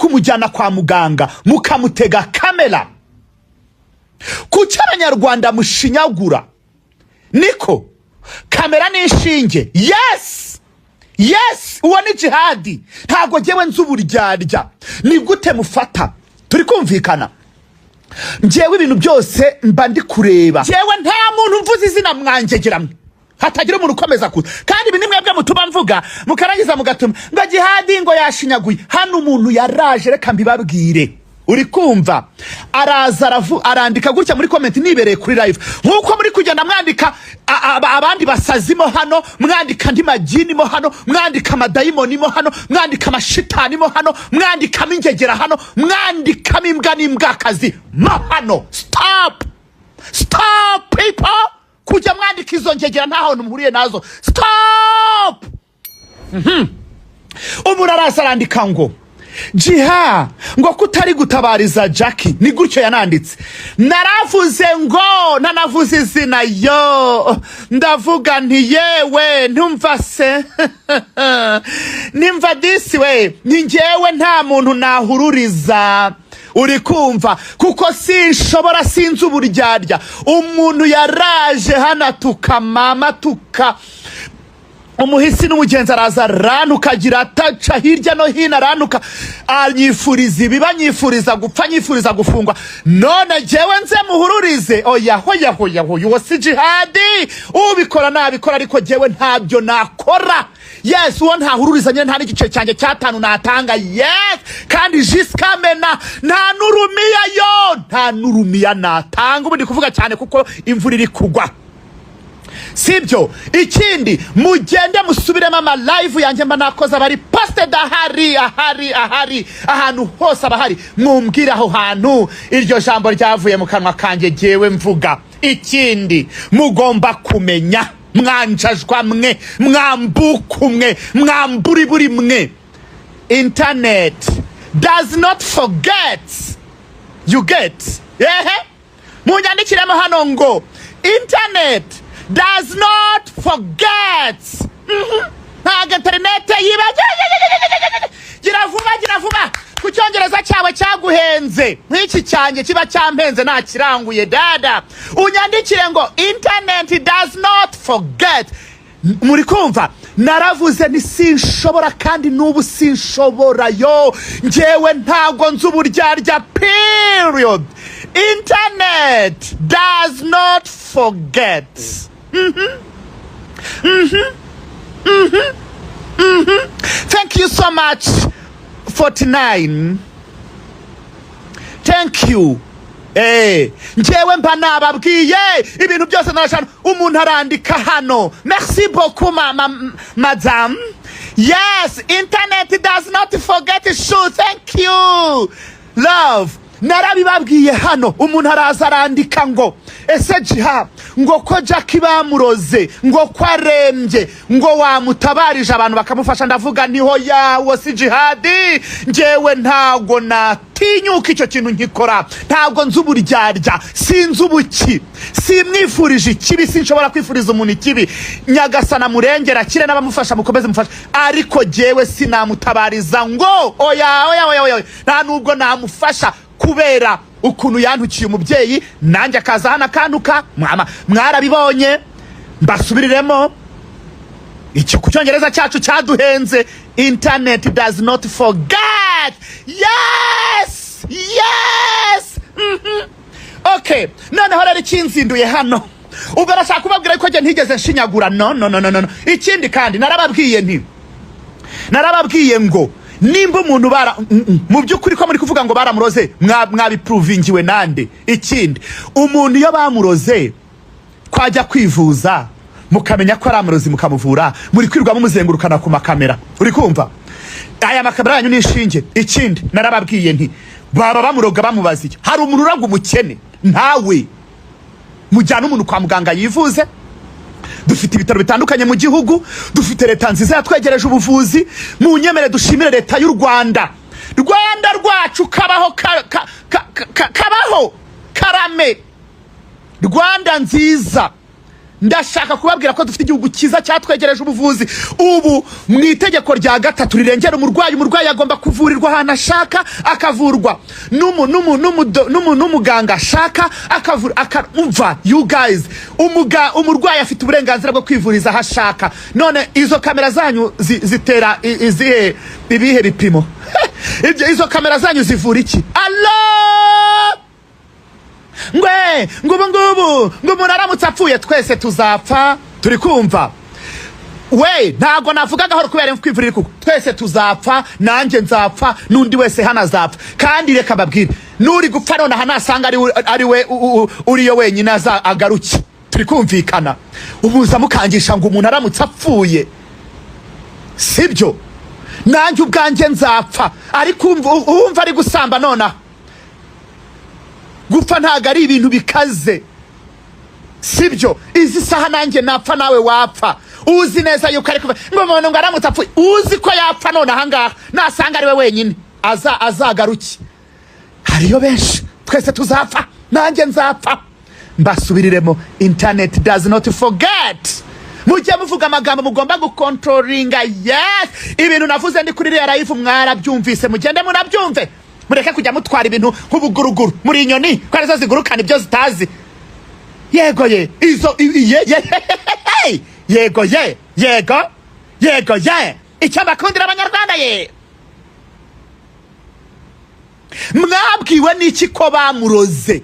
Kumujyana kwa muganga mukamutega kamera. Kuki Abanyarwanda mushinyagura? Niko kamera n'inshinge. Yes, uwo ni Jihadi. Ntabwo njyewe nzi uburyarya. Ni gute mufata? Turi kumvikana? Njyewe ibintu byose mba ndi kureba. Njyewe nta muntu mvuze izina, mwangegera mwe, hatagira umuntu ukomeza kuza. Kandi ibi ni mwebwe mutuma mvuga, mukarangiza mugatuma ngo Jihadi ngo yashinyaguye. Hano umuntu yaraje, reka mbibabwire, uri kumva, araza arandika gutya muri comment nibereye kuri live, nk'uko muri kugenda mwandika abandi basazimo hano, mwandika andi magini mo hano, mwandika amadayimoni mo hano, mwandika amashitani mo hano, mwandikamo ingegera hano, mwandikamo imbwa n'imbwakazi mo hano. Stop, stop people, kujya mwandika izo ngegera nta hantu muhuriye nazo. Stop. Umuntu araza arandika ngo Jiha, ngo kutari gutabariza Jackie. Ni gutyo yananditse. Naravuze ngo nanavuze izina yo, ndavuga nti yewe, ntumva se, nimva disi we, ni njyewe nta muntu nahururiza, uri kumva, kuko sinshobora, sinzi uburyarya. Umuntu yaraje hano atuka mama, atuka umuhisi n'umugenzi, araza arantuka, agira ataca hirya no hino, arantuka, anyifuriza ibiba, anyifuriza gupfa, anyifuriza gufungwa. None jyewe nze muhururize? Oya, hoya, hoya, hoya, uwo si Jihadi. Ubikora nabikora, ariko jyewe ntabyo nakora. Yes, uwo ntahururiza nyine, nta n'igice cyanjye cy'atanu natanga. Yes, kandi jusqu'à maintenant nta n'urumiya yo, nta n'urumiya natanga. Ubu ndi kuvuga cyane kuko imvura iri kugwa, sibyo? Ikindi, mugende musubiremo ama live yanjye mba nakoze, abari posted ahari, ahari, ahari, ahantu hose abahari. Mumbwire aho hantu iryo jambo ryavuye mu kanwa kanjye jyewe mvuga. Ikindi mugomba kumenya, mwanjajwa mwe, mwambuku mwe, mwamburi buri mwe, internet does not forget. You get? Ehe, munyandikiremo hano ngo internet does not forget. Ntabwo interinete yiba. Gira vuba, gira vuba, ku Cyongereza cyawe cyaguhenze nk'iki cyanjye kiba cyampenze ntakiranguye. Dada, unyandikire ngo internet does not forget. Muri kumva? Naravuze nti sinshobora, kandi n'ubu sinshobora yo. Njyewe ntabwo nzi uburyarya, period. Internet does not forget. Thank you so much, 49, thank you. Njyewe mba nababwiye ibintu byose narashana. Umuntu arandika hano, merci beaucoup ma, madame. Yes, internet does not forget. Sure, thank you, love. Narabibabwiye hano. Umuntu araza arandika ngo ese Jiha, ngo ko Jackie bamuroze, ngo ko arembye, ngo wamutabarije abantu bakamufasha? Ndavuga niho yawo si Jihadi. Njyewe ntago natinyuka icyo kintu nkikora. Ntabwo nzi uburyarya, sinzi ubuki, simwifurije ikibi, sinshobora kwifuriza umuntu ikibi. Nyagasana murengera akire, n'abamufasha mukomeze mufashe, ariko jyewe sinamutabariza ngo oya, oya, oya, oya. Nta nubwo namufasha kubera ukuntu yantukiye umubyeyi, nanjye akaza hano akantuka. Mwarabibonye, mbasubiriremo icyo ku Cyongereza cyacu cyaduhenze: internet does not forget. Yes. Okay, noneho rero ikinzinduye hano, ubwo arashaka kubabwira ko njye ntigeze nshinyagura. No, no, no, no, no. Ikindi kandi narababwiye nti, narababwiye ngo nimba umuntu bara mu by'ukuri ko muri kuvuga ngo baramuroze, mwabiprovingiwe nande? Ikindi, umuntu iyo bamuroze kwajya kwivuza, mukamenya ko ari amarozi, mukamuvura, muri kwirwamo muzengurukana ku makamera, uri kumva, aya makamera yanyu ni inshinge. Ikindi narababwiye nti baba bamuroga bamubaza iki? Hari umuntu uraga umukene? Ntawe. Mujyana umuntu kwa muganga yivuze. Dufite ibitaro bitandukanye mu gihugu, dufite leta nziza yatwegereje ubuvuzi. Mu nyemere dushimire leta y'u Rwanda. Rwanda rwacu, kabaho, kabaho, karame Rwanda nziza. Ndashaka kubabwira ko dufite igihugu cyiza cyatwegereje ubuvuzi. Ubu mu itegeko rya gatatu rirengera umurwayi, umurwayi agomba kuvurirwa ahantu ashaka, akavurwa n'umuganga ashaka, akavura umva, you guys, umurwayi afite uburenganzira bwo kwivuriza aho ashaka. None izo kamera zanyu zitera izihe, ibihe bipimo? Ibyo, izo kamera zanyu zivura iki? Allo, ngwe ngo ubu ngubu ngo umuntu aramutse apfuye, twese tuzapfa. Turi kumva we, ntabwo navuga gahoro kubera kwivurira, kuko twese tuzapfa, nanjye nzapfa, n'undi wese hano azapfa. Kandi reka mbabwire, n'uri gupfa nonaha nasanga ari we uriyo wenyine aza agaruke. Turi kumvikana? Ubuza mukangisha ngo umuntu aramutse apfuye, sibyo? Nanjye ubwanjye nzapfa, ariko uwumva ari gusamba nonaha, gupfa ntabwo ari ibintu bikaze, sibyo? Izi saha nanjye napfa, nawe wapfa. Uzi neza yuko ari kuva ngo umuntu ngo aramutse apfuye, uzi ko yapfa none ahangaha, nasanga ari we wenyine aza azagaruke. Hariyo benshi, twese tuzapfa, nanjye nzapfa. Mbasubiriremo, internet does not forget. Mujye muvuga amagambo mugomba gukontrolinga. Yes, ibintu navuze ndi kuri iriya live mwarabyumvise, mugende munabyumve, mureke kujya mutwara ibintu nk'ubuguruguru. Muri inyoni ko arizo zigurukana ibyo zitazi. Yego ye, izo ye ye, yego ye, yego, yego ye. Icyo mbakundira Abanyarwanda ye, mwabwiwe n'iki ko bamuroze?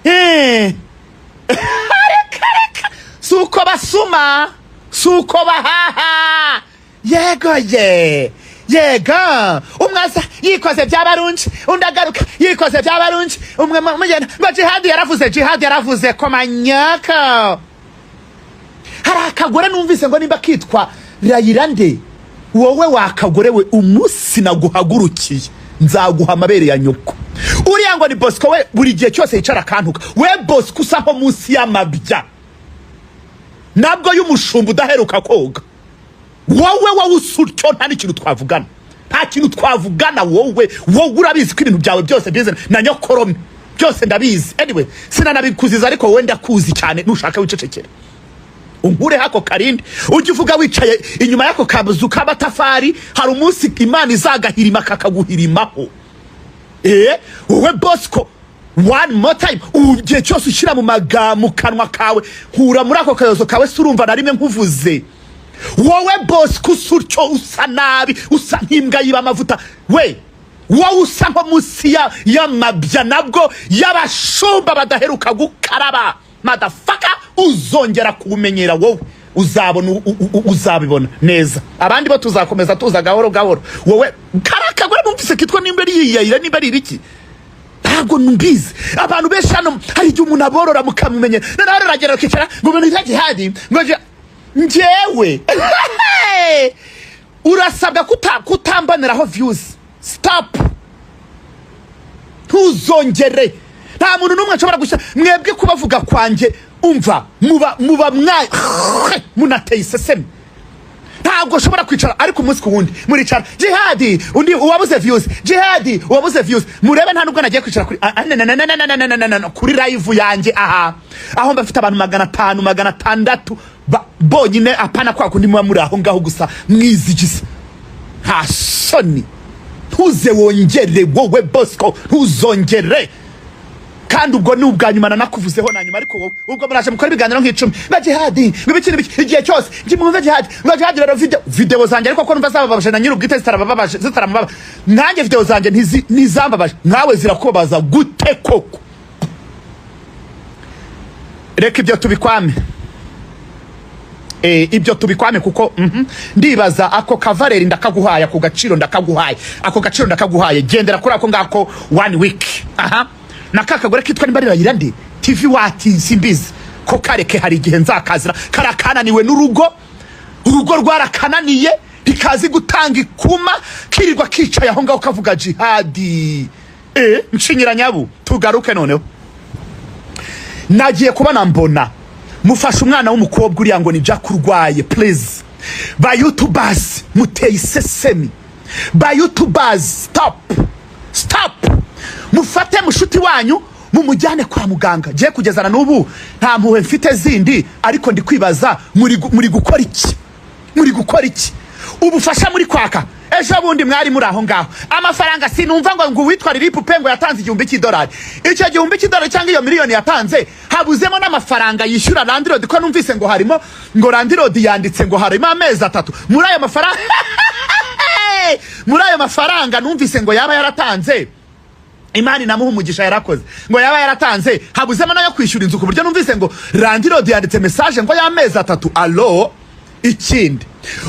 Reka reka, si uko basuma, si uko bahaha. Yego ye, yego. Umwe aza yikoze by'abarungi, undi agaruka yikoze by'abarungi. Umwe mugenda ngo Jihadi yaravuze, Jihadi yaravuze ko manyaka. Hari akagore numvise ngo nimba kitwa Rayirande. Wowe wakagore we, umunsi naguhagurukiye nzaguha amabere ya nyoko. Uriya ngo ni Bosco we, buri gihe cyose yicara akantuka. We Bosco, usa nko munsi y'amabya nabwo y'umushumba udaheruka koga. Wowe usa utyo, nta n'ikintu twavugana, nta kintu twavugana. Wowe urabizi ko ibintu byawe byose bize na nyokorome, byose ndabizi. Anyway, sinanabikuziza, ariko wowe ndakuzi cyane. Nushaka wicecekere, unkureho ako karindi. Ujye uvuga wicaye inyuma y'ako kazu k'amatafari. Hari umunsi Imana izagahirima kakaguhirimaho. Wowe Bosco, one more time, ubu gihe cyose ushyira mu magambo mu kanwa kawe, nkura muri ako kayozo kawe. Se urumva na rimwe nkuvuze? Wowe Bosco, usa utyo, usa nabi, usa nk'imbwa yiba amavuta. We wowe usa nko munsi y'amabya nabwo y'abashumba badaheruka gukaraba, motherfucker, uzongera kuwumenyera. Wowe uzabona, uzabibona neza. Abandi bo tuzakomeza tuza gahoro gahoro. Wowe kariya kagore numvise kitwa nimba ari yiyayira, nimba ari ibiki, ntabwo mbizi. Abantu benshi hano hari igihe umuntu aborora mukamumenyera, noneho aragera akicara ngo umuntu yita Jihadi, ngo njyewe urasabwa kutambaniraho views. Stop, ntuzongere. Nta muntu n'umwe nshobora gushyira mwebwe kubavuga kwanjye. Umva, muba mwa munateye iseseme. Ntabwo nshobora kwicara, ariko umunsi ku wundi muricara Jihadi, undi uwabuze views, Jihadi uwabuze views. Murebe, nta nubwo nagiye kwicara kuri ah, na, na, na, na, na, na, na, na, na, na, kuri live yanjye aha, aho mba mfite abantu 500, 600 bonyine, apana kwa kundi muba muri aho ngaho gusa mwizigiza. Nta soni? Ntuze wongere, wowe Bosco, ntuzongere. Kandi ubwo ni ubwa nyuma nanakuvuzeho na nyuma. Ariko wowe ubwo muraje mukora ibiganiro nk'icumi ba Jihadi, ngo ibiki n'ibiki, igihe cyose njye mwumve Jihadi, ngo Jihadi rero video zanjye, ariko ko numva zababaje na nyir'ubwite zitarababaje, zitaramubabaje. Nanjye video zanjye ntizambabaje, nkawe zirakubabaza gute koko? Reka ibyo tubikwame. Ibyo tubikwame kuko ndibaza ako kavareri ndakaguhaye, ako gaciro ndakaguhaye, ako gaciro ndakaguhaye. Gendera kuri ako ngako one week. Aha na ka kagore kitwa nimba ari Rayirande TV wati, simbizi ko kareke. Hari igihe nzakazira karakananiwe n'urugo, urugo rwarakananiye, ntikazi gutanga ikuma, kirirwa kicaye aho ngaho kavuga Jihadi. Nshinyira nyabu. Tugaruke noneho, nagiye kubona mbona mufashe umwana w'umukobwa uriya ngo ni Jack urwaye. Please, ba youtubers muteye isesemi. Ba youtubers, stop, stop. Mufate mushuti wanyu. Mumujyane kwa muganga. Giye kugezana n'ubu nta mpuhwe mfite zindi, ariko ndi kwibaza muri gukora iki? Muri gukora iki? Ubufasha muri kwaka, ejo bundi mwari muri aho ngaho, amafaranga sinumva ngo uwitwa Lilipupe ngo yatanze $1000. Icyo $1000 cyangwa iyo miliyoni yatanze, habuzemo n'amafaranga yishyura landlord, ko numvise ngo harimo, ngo landlord yanditse ngo harimo amezi 3 muri ayo mafaranga. Muri ayo mafaranga numvise ngo yaba yaratanze, Imana inamuha umugisha, yarakoze, ngo yaba yaratanze, habuzemo nayo kwishyura inzu, ku buryo numvise ngo landlord yanditse message ngo y'amezi 3. Alo, ikindi,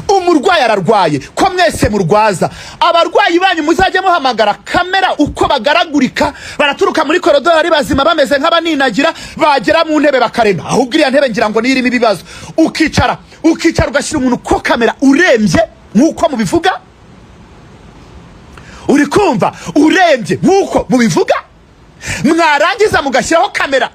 umurwayi ararwaye, ko mwese murwaza abarwayi banyu, muzajye muhamagara kamera uko bagaragurika. Baraturuka muri korodoro ari bazima, bameze nk'abaninagira, bagera mu ntebe bakaremba. Ahubwo iriya ntebe ngira ngo niyo irimo ibibazo. Ukicara ugashyira umuntu ko kamera urembye nk'uko mubivuga, uri kumva, urembye nk'uko mubivuga, mwarangiza mugashyiraho kamera.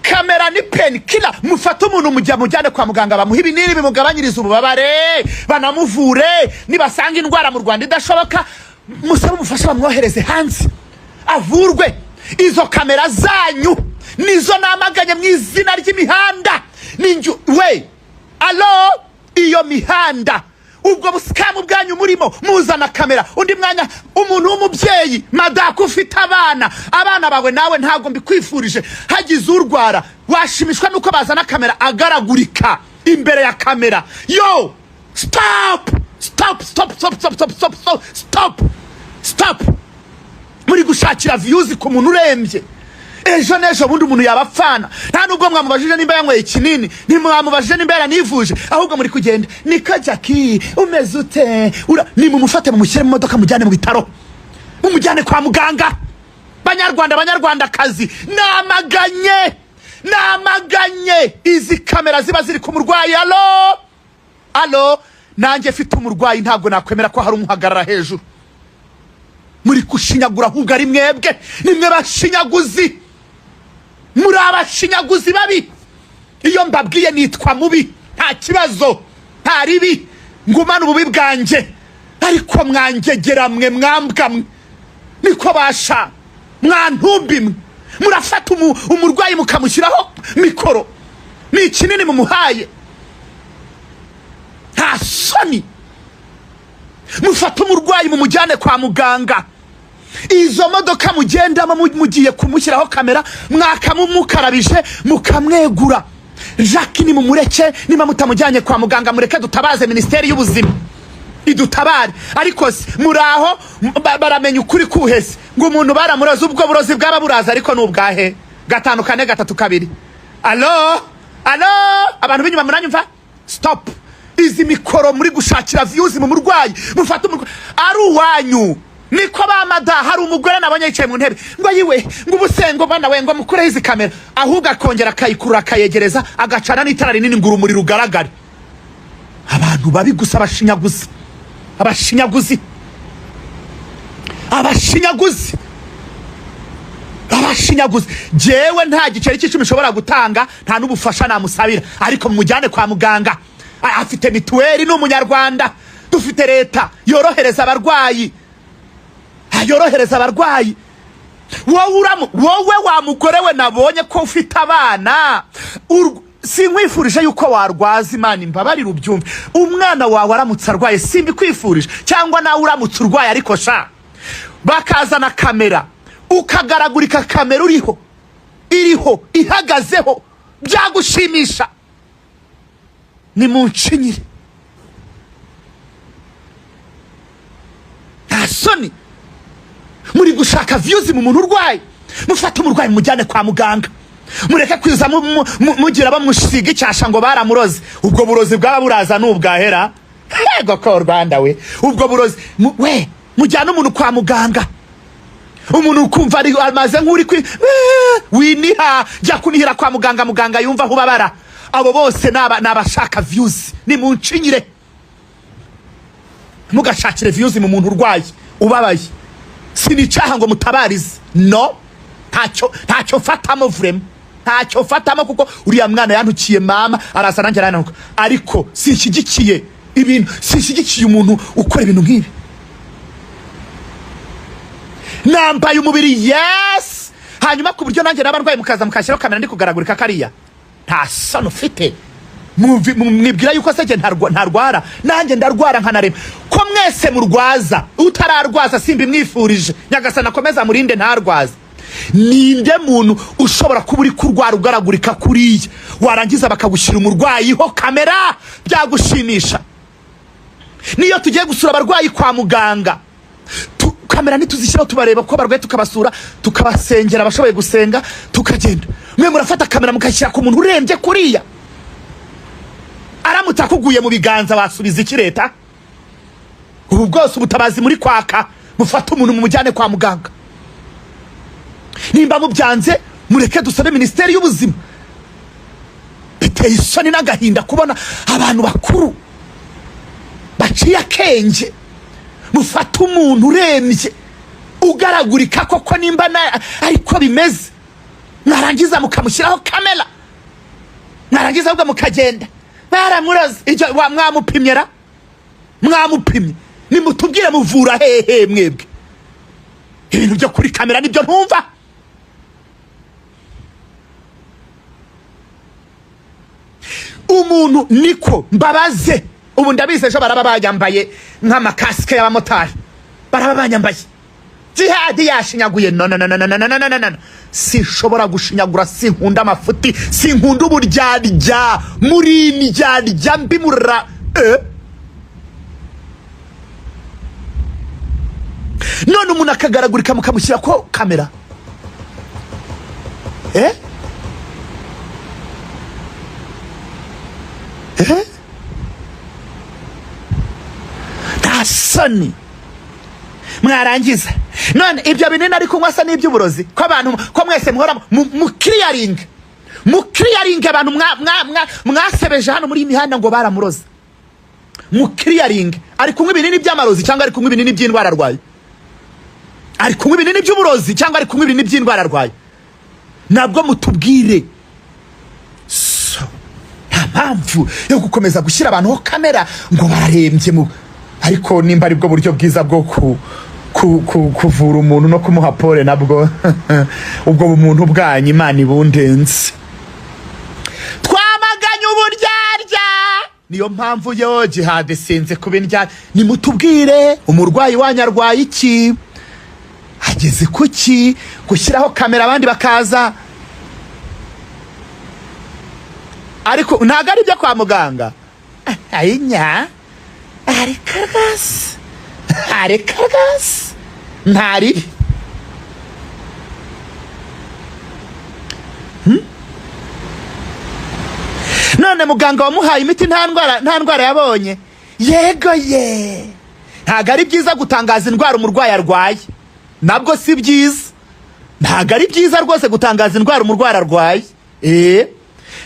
Kamera ni painkiller. Mufate umuntu mujya mujyane kwa muganga, bamuha ibinini bimugabanyiriza ububabare, banamuvure. Nibasanga indwara mu Rwanda idashoboka, musabe ubufasha bamwohereze hanze avurwe. Izo kamera zanyu nizo namaganye mu izina ry'imihanda. Ninjyu we, alo, iyo mihanda, ubwo busikamu bwanyu murimo muzana kamera undi mwanya, umuntu w'umubyeyi, madaka ufite abana, abana bawe nawe ntabwo mbikwifurije, hagize urwara, washimishwa nuko bazana kamera agaragurika imbere ya kamera? Yo, stop, stop, stop, stop, stop, stop, stop, stop, stop, stop! Muri gushakira views ku muntu urembye. Ejo n'ejo bundi umuntu yaba apfana, nta nubwo mwamubajije nimba yanyweye ikinini, ntimwamubajije nimba yaranivuje, ahubwo muri kugenda niko: "Jackie, umeze ute?" Nimumufate mumushyire mu modoka, mujyane mu bitaro, mumujyane kwa muganga. Banyarwanda, banyarwandakazi, namaganye, namaganye izi kamera ziba ziri ku murwayi. Alo, alo, nanjye mfite umurwayi, ntabwo nakwemera ko hari umuhagarara hejuru. Muri gushinyagura, ahubwo ari mwebwe, nimwe bashinyaguzi, muri abashinyaguzi babi. Iyo mbabwiye nitwa mubi, nta kibazo, nta ribi, ngumane ububi bwanjye, ariko mwangegera mwe, mwambwa mwe, niko basha, mwantumbi mwe, murafata umurwayi mukamushyiraho mikoro, ni ikinini mumuhaye? Nta soni? Mufate umurwayi mumujyane kwa muganga. Izo modoka mugendamo mugiye kumushyiraho kamera, mwakamumukarabije mukamwegura. Jacques nimumureke, niba mutamujyanye kwa muganga, mureke dutabaze Minisiteri y'Ubuzima idutabare. Ariko se muraho baramenya ukuri kuhese ngo umuntu baramuroze? Ubwo burozi bwaba buraza, ariko ni ubwahe? 5, 4, 3, 2. Alo, alo, abantu b'inyuma muranyumva? Stop izi mikoro muri gushakira views mu murwayi. Mufate umurwayi ari uwanyu, niko bamada. Hari umugore nabonye yicaye mu ntebe ngo yiwe, ngo ubusengo bana we, ngo mukureho izi kamera, ahubwo akongera akayikurura, akayegereza, agacana n'itara rinini ngo urumuri rugaragare. Abantu babi gusa, abashinyaguzi, abashinyaguzi, abashinyaguzi, abashinyaguzi. Jewe nta giceri cy'icumi nshobora gutanga, nta n'ubufasha namusabira, ariko mumujyane kwa muganga. Afite mituweli, ni umunyarwanda. Dufite leta yorohereza abarwayi, yorohereza abarwayi. Wowe uramu, wowe wa mugore we nabonye ko ufite abana, sinkwifurije yuko warwaza, Imana imbabarire ubyumve. Umwana wawe aramutse arwaye, simbikwifurije, cyangwa nawe uramutse urwaye, ariko sha bakazana kamera ukagaragurika, kamera uriho, iriho, ihagazeho, byagushimisha? Ni mu nshinyire, nta soni? Muri gushaka views mu muntu urwaye. Mufate umurwayi mujyane kwa muganga, mureke kwiza mugira bamusiga icyasha ngo baramuroze. Ubwo burozi bwaba buraza ni ubwahera? Yego ko Rwanda we, ubwo burozi we, mujyane umuntu kwa muganga. Umuntu ukumva ari amaze nk'uri kwi winiha, jya kunihira kwa muganga, muganga yumva aho ubabara. Abo bose ni abashaka views. Ni mu nshinyire, mugashakire views mu muntu urwaye, ubabaye. Sinicaha ngo mutabarize, no ntacyo, ntacyo mfatamo, vraiment ntacyo mfatamo, kuko uriya mwana yantukiye mama, araza nanjye arantuka, ariko sinshyigikiye ibintu, sinshyigikiye umuntu ukora ibintu nk'ibi. Nambaye umubiri, yes. Hanyuma ku buryo nanjye naba ndwaye mukaza mukashyiraho kamera ndi kugaragurika kariya, nta soni ufite. Mwibwira yuko se njye ntarwara? Nanjye ndarwara nkanarema. Ko mwese murwaza, utararwaza simbimwifurije, Nyagasani akomeza amurinde ntarwaze. Ninde muntu ushobora kuba uri kurwara ugaragurika kuriya, warangiza bakagushyira umurwayi ho kamera, byagushimisha? Niyo tugiye gusura abarwayi kwa muganga, kamera ntituzishyiraho, tubareba ko barwaye, tukabasura, tukabasengera abashoboye gusenga, tukagenda. Mwe murafata kamera mukashyira ku muntu urembye kuriya, aramutse akuguye mu biganza wasubiza iki leta? Ubu bwose ubutabazi muri kwaka, mufate umuntu mumujyane kwa muganga. Nimba mubyanze mureke dusabe minisiteri y'ubuzima. Biteye isoni n'agahinda kubona abantu bakuru baciye akenge mufate umuntu urembye ugaragurika koko, nimba ariko bimeze, mwarangiza mukamushyiraho kamera, mwarangiza ahubwo mukagenda baramuroze. Icyo mwamupimye ra? Mwamupimye? Nimutubwire, muvura hehe mwebwe? Ibintu byo kuri kamera nibyo ntumva. Umuntu niko mbabaze, ubu ndabizi ejo baraba bayambaye nk'amakasike y'abamotari, baraba banyambaye Jihadi yashinyaguye. No, no, no, no, no, no, no, no, no, no. Sinshobora gushinyagura, sinkunda amafuti, sinkunda uburyarya. Muri indyarya mbi mura. None umuntu akagaragurika mukamushyira ko kamera. Nta soni. Mwarangiza none ibyo binini ari kunywa asa n'iby'uburozi, ko abantu ko mwese muhora mu clearing abantu mwasebeje hano muri iyi mihanda ngo baramuroze. Mu clearing, ari kunywa ibinini by'amarozi cyangwa ari kunywa ibinini by'indwara arwaye? Ari kunywa ibinini by'uburozi cyangwa ari kunywa ibinini by'indwara arwaye? Nabwo mutubwire. So nta mpamvu yo gukomeza gushyira abantu ho kamera ngo bararembye mu, ariko nimba aribwo buryo bwiza bwo kuvura umuntu no kumuha pole, nabwo ubwo bumuntu bwanyu Imana ibundenze. Twamaganye uburyarya, niyo mpamvu yo Jihad sinze kuba indyarya. Nimutubwire, umurwayi wanyu arwaye iki, ageze kuki, gushyiraho kamera abandi bakaza? Ariko ntabwo ari ibyo kwa muganga. Ayinya, ariko rwose, ariko rwose ntaribi. None muganga wamuhaye imiti nta ndwara yabonye? Yego ye, ntabwo ari byiza gutangaza indwara umurwayi arwaye, nabwo si byiza, ntabwo ari byiza rwose gutangaza indwara umurwayi arwaye.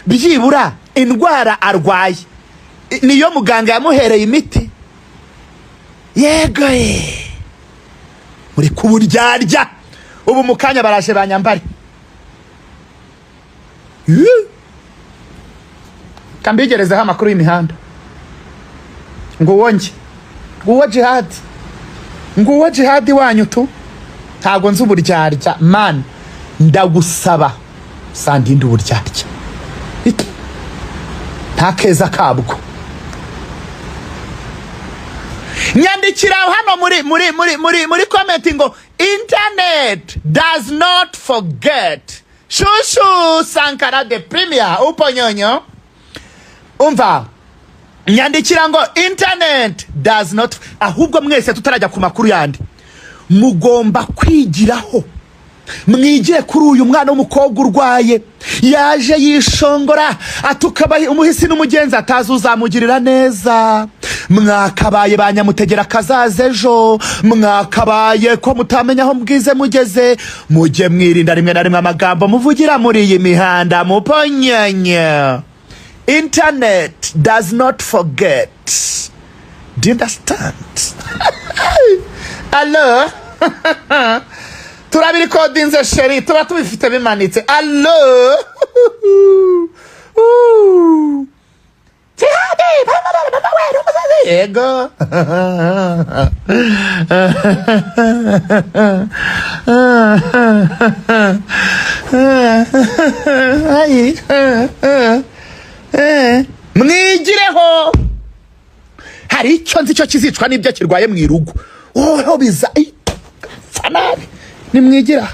Byibura indwara arwaye niyo muganga yamuhereye imiti. Yego ye, muri kuburyarya. Ubu mu kanya baraje banyambare. Kambigerezeho amakuru y'imihanda. Ngo wonge nguwo Jihadi, nguwo Jihadi wanyu tu. Ntabwo nzi uburyarya man, ndagusaba sandinde uburyarya. Ito. Nta keza kabwo. Nyandikira hano muri comment ngo "Internet does not forget." Shushu Sankara the Premier upo nyonyo. Umva, nyandikira ngo "Internet does not". Ahubwo mwese tutarajya ku makuru yandi, mugomba kwigiraho, mwigire kuri uyu mwana w'umukobwa urwaye, yaje yishongora atuka umuhisi n'umugenzi, atazi uzamugirira neza. Mwakabaye ba nyamutegera kazaza ejo, mwakabaye ko mutamenya aho mbwize mugeze. Mujye mwirinda rimwe na rimwe amagambo muvugira muri iyi mihanda muponyanya. Internet does not forget, do you understand? Allo, turabirikodinze chéri, tuba tubifite bimanitse. Allo, Jihadi, mama we. Yego. Mwigireho. Hari icyo nzi cyo kizicwa n'ibyo kirwaye mu irugo. Oho biza fanabi. Nimwigira.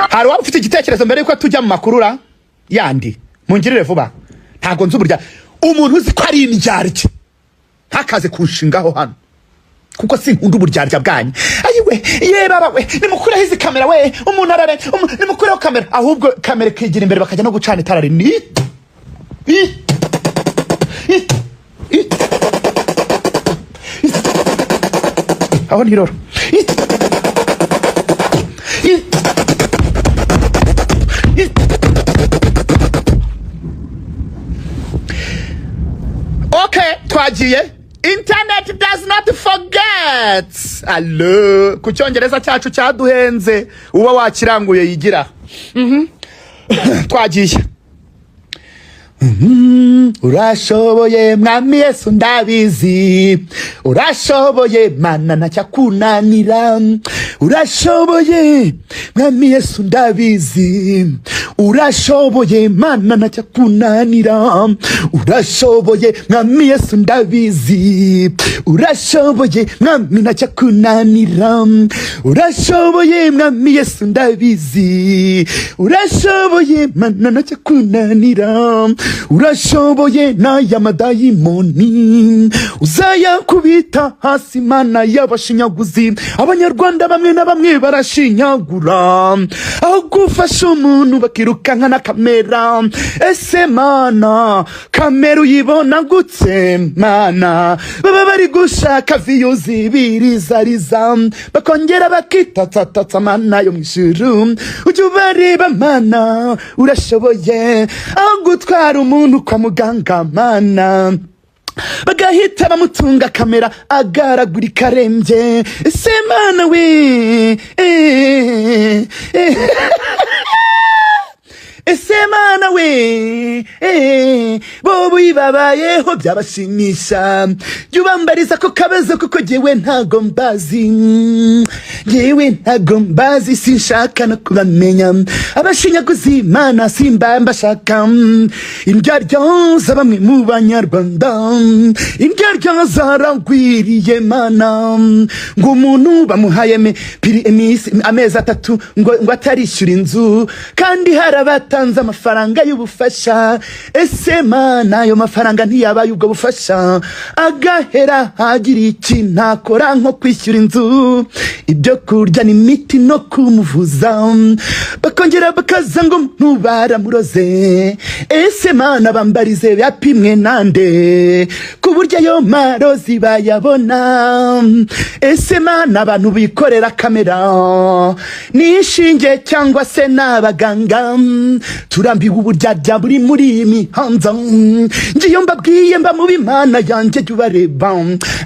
Hari waba ufite igitekerezo mbere yuko tujya mu makurura yandi? Mungirire vuba. Ntago nzi uburya umuntu uzi ko ari indyarya ntakaze kunshingaho hano, kuko sinkunda uburyarya bwanyu. Ayiwe ye baba we, nimukureho izi kamera we, umuntu arare, nimukureho kamera. Ahubwo kamera ikigira imbere bakajya no gucana itara rini. Aho ntiroro. Okay, twagiye. Internet does not forget. Allo, ku cyongereza cyacu cyaduhenze, uba wakiranguye yigira. Twagiye. Urashoboye mwami Yesu ndabizi, urashoboye mana ntacyakunanira, urashoboye mwami Yesu ndabizi, urashoboye mana ntacyakunanira, urashoboye mwami Yesu ndabizi, urashoboye mwami ntacyakunanira, urashoboye mwami Yesu ndabizi, urashoboye mana ntacyakunanira, urashoboye n'aya madayimoni uzayakubita hasi mana y'abashinyaguzi. Abanyarwanda bamwe na bamwe barashinyagura, aho gufasha umuntu bakirukanka na kamera. Ese mana kamera uyibona gutse mana? Baba bari gushaka viyuzi birizariza, bakongera bakitatatata mana yo mw'ijuru. Ujye ubareba mana, urashoboye. Aho gutwara umuntu kwa muganga mana, bagahita bamutunga kamera agaragurika arembye. Ese mana we, ese mana we, bo bibabayeho byabashimisha. Jya ubambariza ko kabazo, kuko jyewe ntago mbazi, jyewe ntago mbazi, sinshaka no kubamenya. Abashinyaguzi mana simba mbashaka. Indyarya za bamwe mu banyarwanda, indyarya zaragwiriye mana. Ngo umuntu bamuhaye amezi 3 ngo atarishyura inzu, kandi harabatanze amafaranga y'ubufasha. Ese mana ayo mafaranga ntiyabaye ubwo bufasha? Agahera hagira iki ntakora nko kwishyura inzu, ibyo kurya n'imiti no kumuvuza, bakongera bakaza ngo ntubaramuroze. Ese mana bambarize yapimwe nande ku buryo ayo marozi bayabona? Ese mana abantu bikorera kamera nishinge cyangwa se n'abaganga, turambiwe uburyarya buri muri iyi mihanda. Ngiyo mbabwiye mba mu bimana yanjye jya ubareba,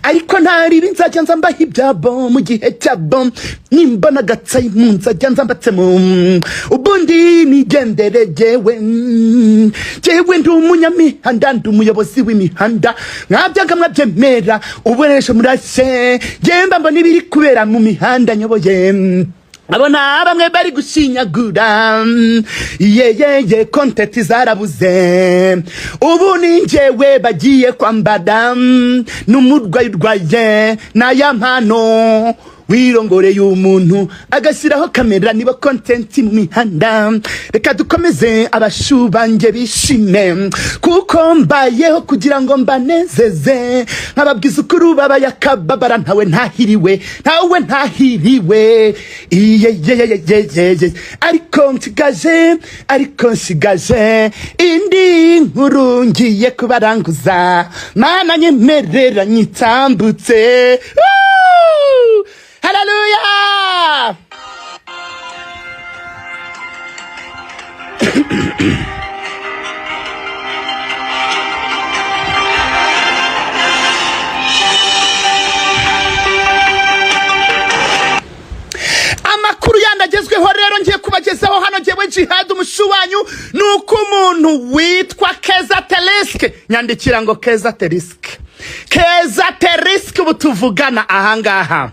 ariko ntaribi nzajya nza mbaha ibyabo mu gihe cyabo. Nimbona agatsayi mu nzajya nza mbatsemo, ubundi nigendere jyewe. Jyewe ndi umunyamihanda, ndi umuyobozi w'imihanda, mwabyaga mwabyemera uburesho murashe. Jye mbona ibiri kubera mu mihanda nyoboye, abona bamwe bari gushinyagura, yeyeye kontenti zarabuze. Ubu ni njyewe bagiye kwambara n'umurwayi urwaye n'aya mpano wirongoreye umuntu agashyiraho kamera, niba kontenti mu mihanda. Reka dukomeze abashu banjye bishime, kuko mbayeho kugira ngo mbanezeze, nkababwiza ukuri babaye akababara, ntawe ntahiriwe, ntawe ntahiriwe. Iyeyeyeyeye ariko nsigaje, ariko nsigaje indi nkuru ngiye kubaranguza, mana nyemerera nyitambutse. Hallelujah! Amakuru yandi agezweho rero ngiye kubagezaho hano, ngewe Jihad umushu wanyu. Ni uko umuntu witwa Keza Terisike, nyandikira ngo Keza Terisike, Keza Terisike, ubu tuvugana ahangaha,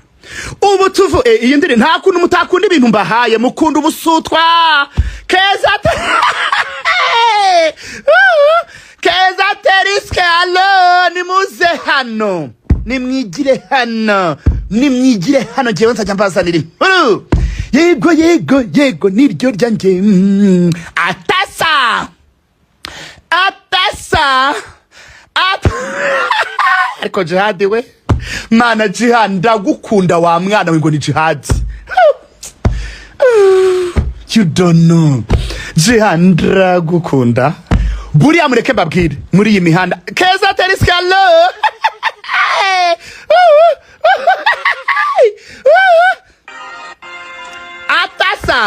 ubu tuvu iyi ndiri, nta kuntu mutakunda ibintu mbahaye, mukunda ubusutwa. Keza Terisike, allo, nimuze hano, nimwigire hano, nimwigire hano, ngewe nzajya mbazanira inkuru. Yego, yego, yego, niryo ryanjye. Atasa atasa ariko Jihadi we, mana, Jihad, ndagukunda wa mwana we. Ngo ni Jihadi, you don't know Jihad, ndagukunda. Buriya mureke mbabwire, muri iyi mihanda, Keza Terisike, allo, atasa.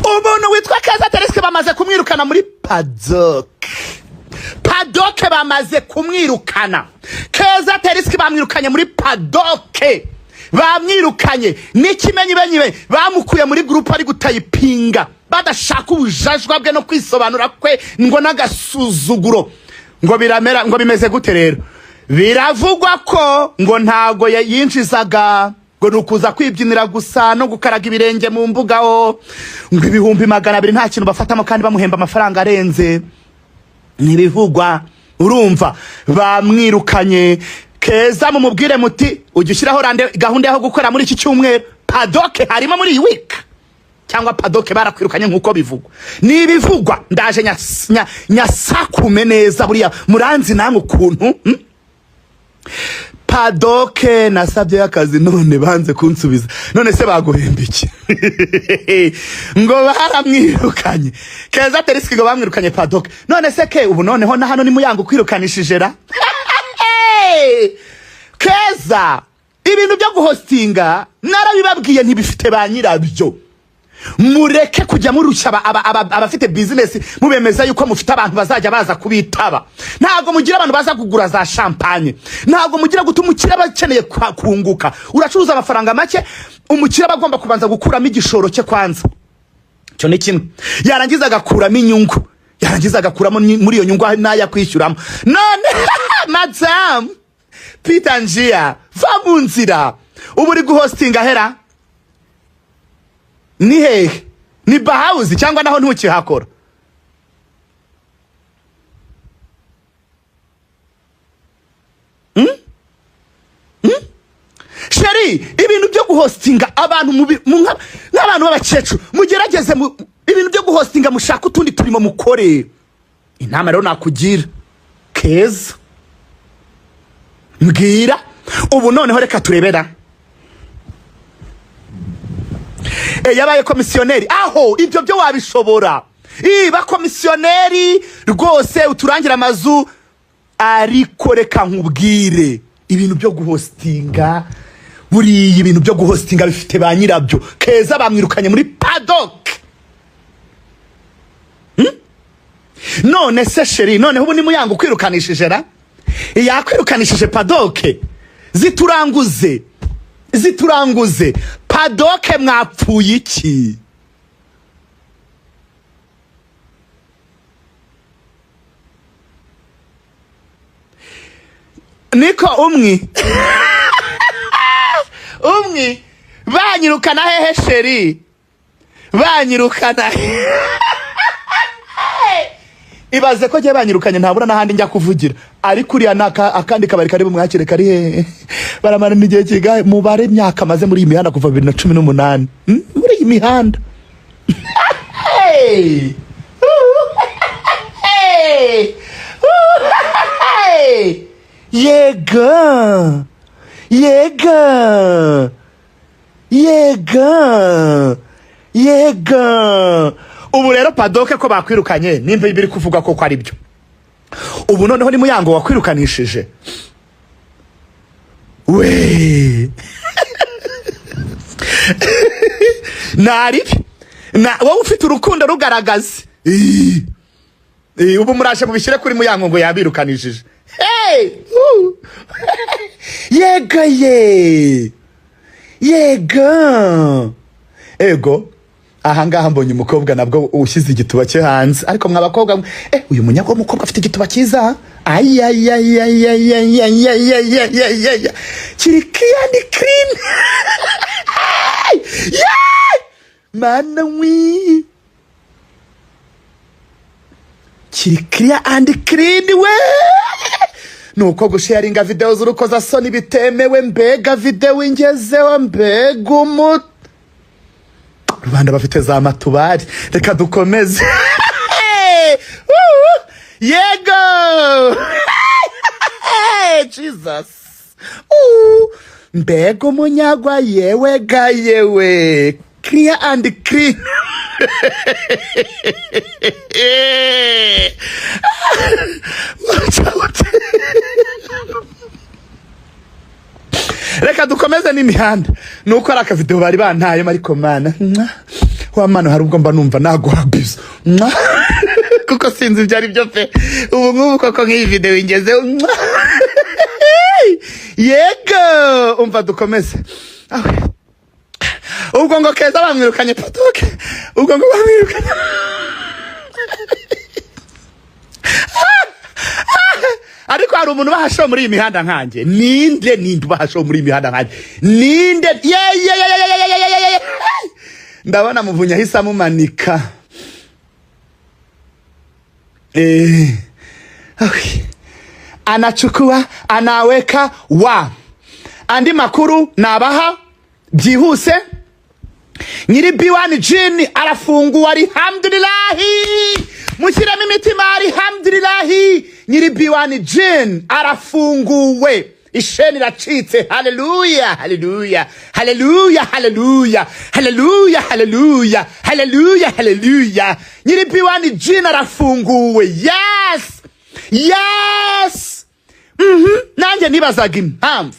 Umuntu witwa Keza Terisike bamaze kumwirukana muri Paddock. Paddock bamaze kumwirukana. Keza Terisike bamwirukanye muri Paddock, bamwirukanye n'ikimenyibenyibe, bamukuye muri groupe ari gutayipinga, badashaka ubujajwa bwe no kwisobanura kwe, ngo n'agasuzuguro. Ngo biramera, ngo bimeze gute rero? Biravugwa ko ngo ntago yinjizaga, ngo ni ukuza kwibyinira gusa no gukaraga ibirenge mu mbuga ho, ngo 200,000 nta kintu bafatamo kandi bamuhemba amafaranga arenze. Ntibivugwa, urumva bamwirukanye. Keza mumubwire muti ujya ushyiraho rande gahunda yaho gukora muri iki cyumweru. Paddock harimo muri iyi week, cyangwa Paddock barakwirukanye nk'uko bivugwa? Ni ibivugwa, ndaje nyasakume neza. Buriya muranzi namwe ukuntu, Paddock nasabye akazi none banze kunsubiza. None se baguhemba iki? Ngo baramwirukanye Keza Terisiki, ngo bamwirukanye Paddock. None se ke ubu noneho na hano ni Muyango ukwirukanishije ra? Keza, ibintu byo guhostinga narabibabwiye, ntibifite ba nyirabyo. Mureke kujya murushya abafite business, mubemeza yuko mufite abantu bazajya baza kubitaba. Ntabwo mugira abantu baza kugura za champagne, ntabwo mugira gutuma umukire aba akeneye kunguka. Uracuruza amafaranga make, umukire aba agomba kubanza gukuramo igishoro cye kwanza, icyo ni kimwe, yarangiza agakuramo inyungu, yarangiza agakuramo muri iyo nyungu n'aya kwishyuramo. None madamu Peter Njia, va mu nzira. Ubu uri guhostinga hera ni hehe? Ni Bahawuzi cyangwa naho ntukihakora? Chérie, ibintu byo guhostinga abantu nk'abantu b'abakecuru, mugerageze ibintu byo guhostinga, mushaka utundi turimo mukore. Inama rero nakugira, Keza, mbwira ubu noneho, reka turebera. Yabaye komisiyoneri aho, ibyo byo wabishobora. Ba komisiyoneri rwose, uturangira amazu. Ariko reka nkubwire, ibintu byo guhostinga, buriya ibintu byo guhostinga bifite ba nyirabyo. Keza bamwirukanye muri Paddock. None se chérie, noneho ubu ni Muyango ukwirukanishije ra? Yakwirukanishije Paddock. Zituranguze, zituranguze. Paddock mwapfuye iki? Niko umwi umwi banyirukana hehe chérie? Banyirukana, ibaze ko njye banyirukanye ntabura n'ahandi njya kuvugira. Ariko uriya ni akandi kabari kari bumwakire kari hehe? Baramarana igihe kigahe? Mubare imyaka amaze muri iyi mihanda, kuva 2018. Muri iyi mihanda. Hey! Hey! Hey! Yego, yego, yego, yego. Ubu rero Paddock ko bakwirukanye, nimba biri kuvuga ko ari byo, ubu noneho ni Muyango wakwirukanishije we? Naribi na wowe ufite urukundo rugaragaza. Ii. Ubu murashe mubishyire kuri Muyango ngo yabirukanishije. Hey! Yego ye, yego ego. Ahangaha mbonye umukobwa nabwo ushyize igituba cye hanze, ariko mwa bakobwa mwe, uyu munyago w'umukobwa afite igituba cyiza. Ayayayayayayayayayayaya, kiri clean clean. Yeah! Mana wi, kiri clear and clean we. Nuko gusharinga video z'urukozasoni bitemewe. Mbega video ingezeho, mbega umu rubanda bafite za matubari. Reka dukomeze. Yego, Jesus. Mbega umunyagwa, yewe ga yewe, clear and clean. Watch out. Reka dukomeze n'imihanda. Nuko ari akavideo bari bantayemo, ariko mana, mwa, wa mana, hari ubwo mba numva naguha bizo, mwa, kuko sinzi ibyo ari byo pe. Ubu nk'ubu koko nk'iyi video ingezeho, mwa. Yego, umva dukomeze. Awe. Ubwo ngo Keza bamwirukanye patoke, ubwo ngo bamwirukanye. Ariko hari umuntu ubahasho muri iyi mihanda nkanjye? Ninde, ninde ubahasho muri iyi mihanda nkanjye? Ninde? Ye ye ye ye ye ye ye ye ye. Ndabona Muvunyi ahise amumanika. Anachukua anaweka wa. Andi makuru nabaha byihuse, nyiri B1 Gin arafunguwe, alhamdulillahi. Mushyiremo imitima, alhamdulillahi. Nyiri B1 Gin arafunguwe, isheni iracitse. Haleluya, haleluya, haleluya, haleluya, haleluya, haleluya, haleluya, haleluya. Nyiri B1 Gin arafunguwe. Yes, yes. Nanjye nibazaga impamvu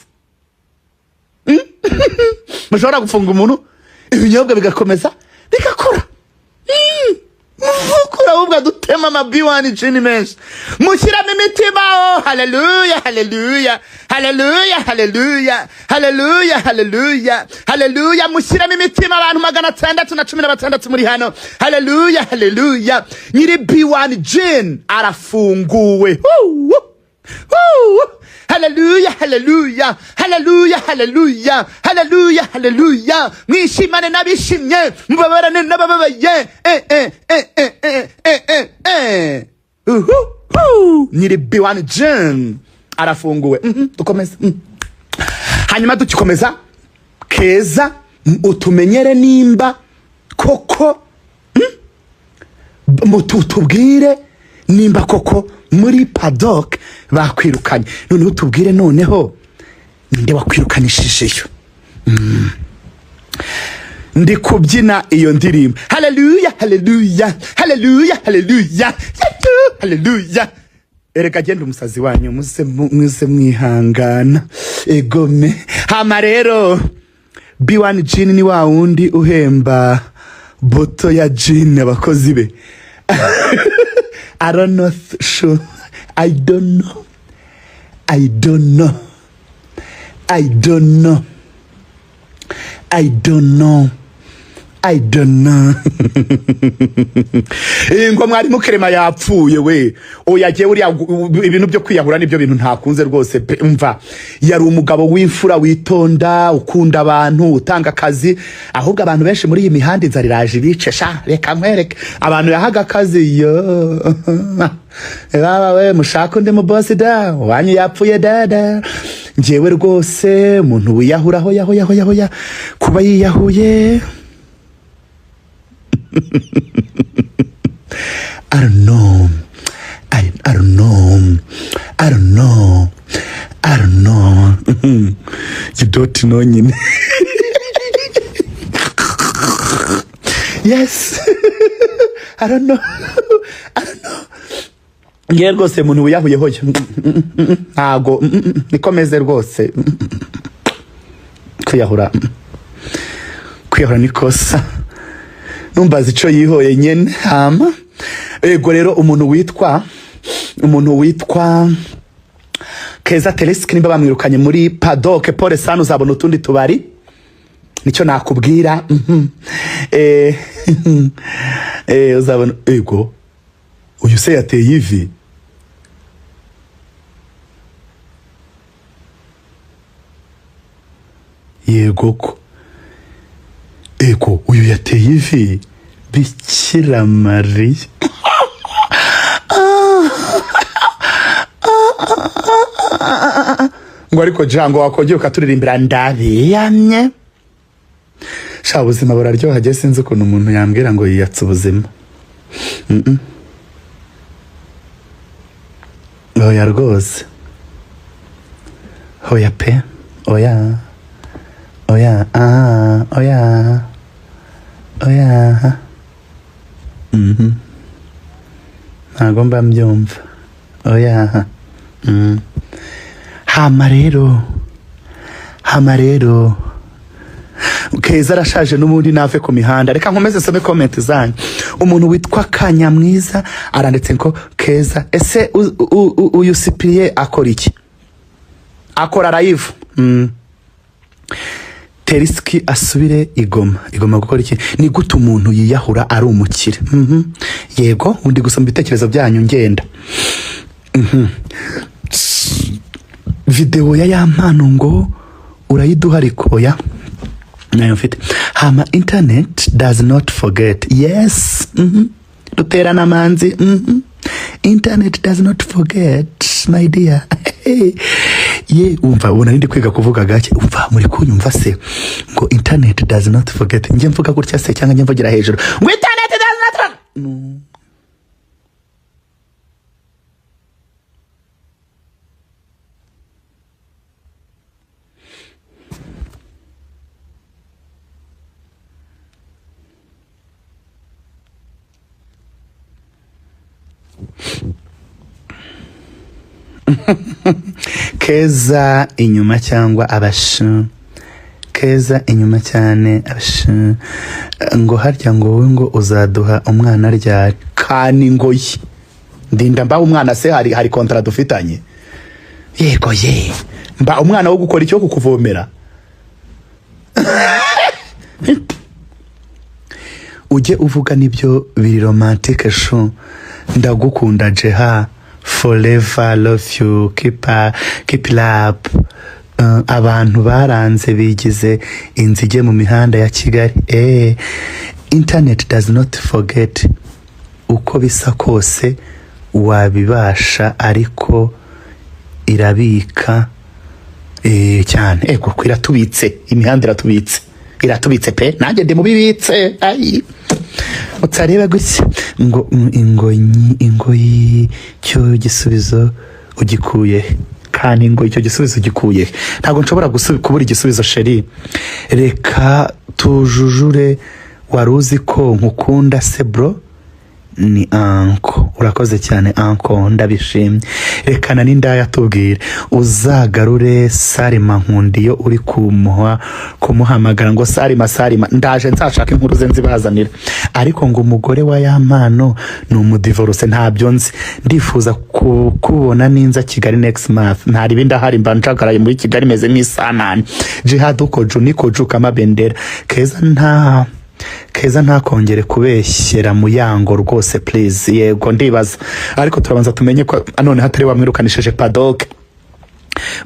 mushobora gufunga umuntu ibinyobwa bigakomeza bigakora. Muvukura ahubwo dutema ama B1 Gin menshi. Mushyiramo imitima. Oh, haleluya, haleluya, haleluya, haleluya, haleluya, haleluya, haleluya. Mushyiramo imitima, abantu 616 muri hano. Haleluya, haleluya. Nyiri B1 Gin arafunguwe. Woo, woo. Haleluya, haleluya, haleluya, haleluya, haleluya, haleluya. Mwishimane n'abishimye, mubabarane n'abababaye. Uhu, hu. Nyiri B1 Gin arafunguwe. Dukomeze. Hanyuma dukikomeza, Keza, utumenyere nimba koko, tubwire nimba koko muri paddock bakwirukanye. Noneho tubwire, noneho ninde wakwirukanishijeyo? Ndi kubyina iyo ndirimbo. Haleluya, haleluya, haleluya, haleluya, haleluya. Erega genda umusazi wanyu, muze muze mwihangana egome. Hama rero B1 Gin ni wa wundi uhemba boto ya gin abakozi be. I don't know, sure. I don't know. I don't know. I don't know. I don't know. I don't know. Ngo mwarimu Kerema yapfuye we. Oya, jyewe uriya ibintu byo kwiyahura nibyo bintu ntakunze rwose pe. Umva, yari umugabo w'imfura, witonda, ukunda abantu, utanga akazi. Ahubwo abantu benshi muri iyi mihanda inzara iraje ibice sha. Reka nkwereke abantu yahaga akazi yo. Baba we, mushaka undi mu boss da, wanyu yapfuye dada. Njyewe rwose umuntu wiyahura, hoya hoya hoya hoya, kuba yiyahuye, I don't know. I don't know. I don't know. I don't know. You don't know nyine. Yes. I don't know. I don't know. Ngewe rwose umuntu wiyahuye hoya, ntago niko meze rwose. Kwiyahura, kwiyahura ni kosa. Numbaza ico yihoye nyene. Hama Ego rero, umuntu witwa Keza Terisky, nimba bamwirukanye muri Padoke, pole sana, uzabona utundi tubari, nicyo nakubwira. Uzabona. Ego, uyu se yateye ivi? Yego ko, ego, uyu yateye ivi. Bikira Mariya! Ngo ariko jango wakongera ukaturirimbira, ndabiyamye. Sha, ubuzima buraryoha. Jye sinzi ukuntu umuntu yambwira ngo yiyatse ubuzima. Oya rwose, oya pe, oya, oya, ah, oya, oya. Ntago mba mbyumva, oya. Hama rero Keza arashaje n'ubundi, nave ku mihanda. Reka nkomeze nsome comment zanyu. Umuntu witwa Kanyamwiza aranditse ngo Keza ese uyu Sipiriye akora iki? Akora live. Terisky asubire igoma igoma gukora iki? Ni gute umuntu yiyahura ari umukire? Yego, undi gusoma ibitekerezo byanyu ngenda. Video ya Mpano ngo urayiduha? Ariko oya, nayo mfite. Hama internet does not forget, yes. Ruterana manzi. Internet does not forget, my dear. Ye, umva, ubona ndi kwiga kuvuga gake. Umva, muri kunyumva se ngo internet does not forget? Njye mvuga gutya se cyangwa njye mvugira hejuru ngo internet does not forget? No. Keza inyuma cyangwa abashu? Keza inyuma cyane, abashu. Ngo harya ngo wowe ngo uzaduha umwana ryari? Kani ngoyi ndinda mba umwana se? Hari contrat dufitanye? Yego ye, mba umwana wo gukora icyo kukuvomera? Ujye uvuga nibyo biri romantique. Shu, ndagukunda Jeha, forever love you, keep it up. Abantu baranze bigize inzige mu mihanda ya Kigali. Internet does not forget, uko bisa kose wabibasha, ariko irabika. Cyane, ego, iratubitse, imihanda iratubitse, iratubitse pe, nanjye ndi mubibitse. Ayi, utareba gutya ngo ingoyi, ingoyi, cyo gisubizo ugikuye he? Kandi ngo icyo gisubizo ugikuye he? Ntabwo nshobora kubura igisubizo. Chérie, reka tujujure. Wari uzi ko nkukunda se bro? Ni uncle, urakoze cyane uncle, ndabishimye. Rekana n'indaya, tubwire uzagarure Sarima. Nkunda iyo uri kumuhamagara ngo Sarima, Sarima. Ndaje nzashaka inkuru ze nzibazanira. Ariko ngo umugore wa Yampano ni umudivorce? Ntabyo nzi. Ndifuza kukubona ninza Kigali next month. Ntari ibindi ahari, mba njagaraye muri Kigali meze nk'isanani. Jihad ukoju nikoju kamabendera. Keza ntakongere kubeshyera Muyango rwose, please. Yego, ndibaza, ariko turabanza tumenye ko none hatari wamwirukanishije Padoke.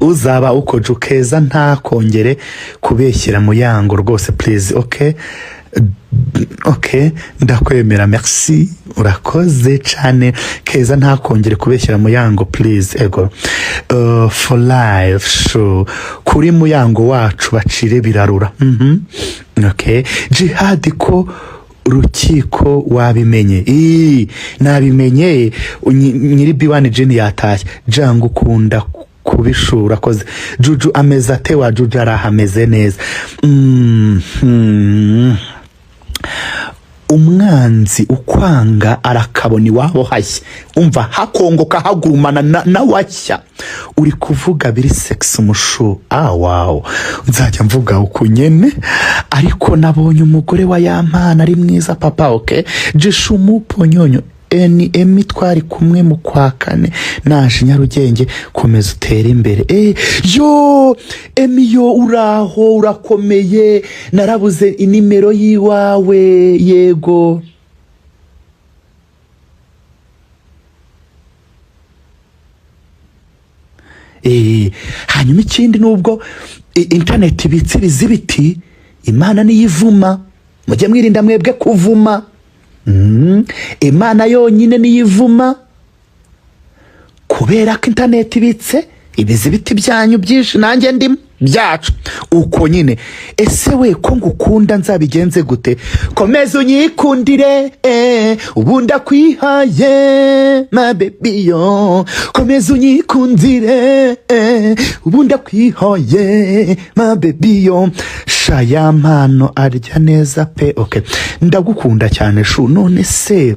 Uzaba ukoju. Keza ntakongere kubeshyera Muyango rwose, please. Okay, ndakwemera, merci, urakoze cyane. Keza ntakongere kubeshyera Muyango, please. Ego, for life show kuri Muyango wacu, bacire birarura. Okay, Jihad ko rukiko wabimenye? Ii, nabimenye. Nyiri B1 Gin yatashye. Jango ukunda kubishura, akoze. Juju ameze ate? Wa Juju arahameze neza. Umwanzi ukwanga arakabona iwabo hashya, umva hakongoka hagurumana na washya. Uri kuvuga biri sexy umushu. Ah, wow, nzajya mvuga uku nyene. Ariko nabonye umugore wa Yampana ari mwiza papa. Okay, jishumu ponyonyo. Ni Emi, twari kumwe mu kwa kane naje Nyarugenge. Komeza utere imbere. Yo Emi, yo, uraho, urakomeye? Narabuze inimero y'iwawe. Yego. Hanyuma ikindi, nubwo interineti ibitse ibizibiti, Imana niyivuma. Mujye mwirinda mwebwe kuvuma. Imana yonyine niyivuma, kubera ko interineti ibitse ibizibiti byanyu byinshi, nanjye ndimo, byacu uko nyine. Ese we, ko ngukunda nzabigenze gute? Komeza unyikundire, ubundi akwihaye, ma baby yo. Komeza unyikundire, ubundi akwihaye, ma baby yo. Sha, ya mpano arya neza pe. Okay, ndagukunda cyane shu. None se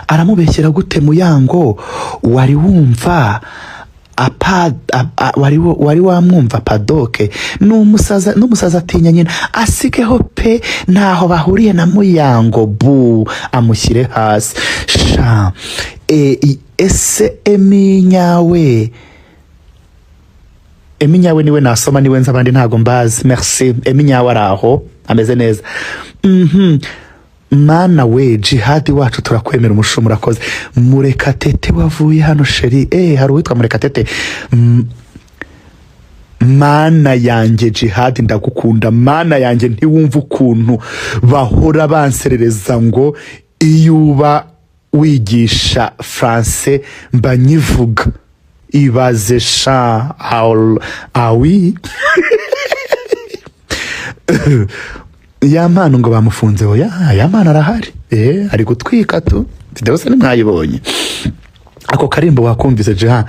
aramubeshyera gute Muyango? Wari wumva apa wari wamwumva padoke n'umusaza? N'umusaza atinya nyina. Asigeho pe, ntaho bahuriye na Muyango. Bu amushyire hasi sha. Ese Emi nyawe? Emi nyawe niwe nasoma, niwe nzi, abandi ntago mbazi. Merci Emi nyawe, ari aho ameze neza. Mana we, Jihadi wacu, turakwemera umushu. Murakoze. Murekatete wavuye hano chérie. Hari uwitwa Murekatete. Mana yanjye, Jihadi ndagukunda. Mana yanjye, ntiwumva ukuntu bahora banserereza ngo iyo uba wigisha français mba nyivuga. Ibaze sha. Awi ya mpano ngo bamufunze? Oya, ya mpano arahari, ari gutwika tu. Video se ntimwayibonye? Ako karimbo wakumvise jiha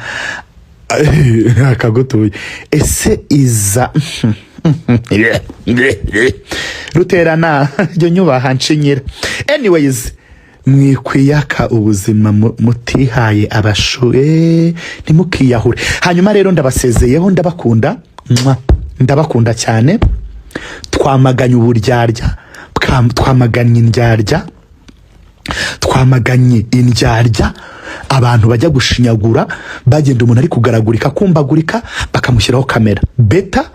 akagutuye. Ese iza ruterana ryo nyubaha nshinyira. Anyways, mwikwiyaka ubuzima mutihaye abashu, ntimukiyahure. Hanyuma rero ndabasezeyeho, ndabakunda. Mwah. Ndabakunda cyane. Twamaganye uburyarya, twamaganye indyarya, twamaganye indyarya, abantu bajya gushinyagura, bagenda umuntu ari kugaragurika, kumbagurika, bakamushyiraho kamera beta.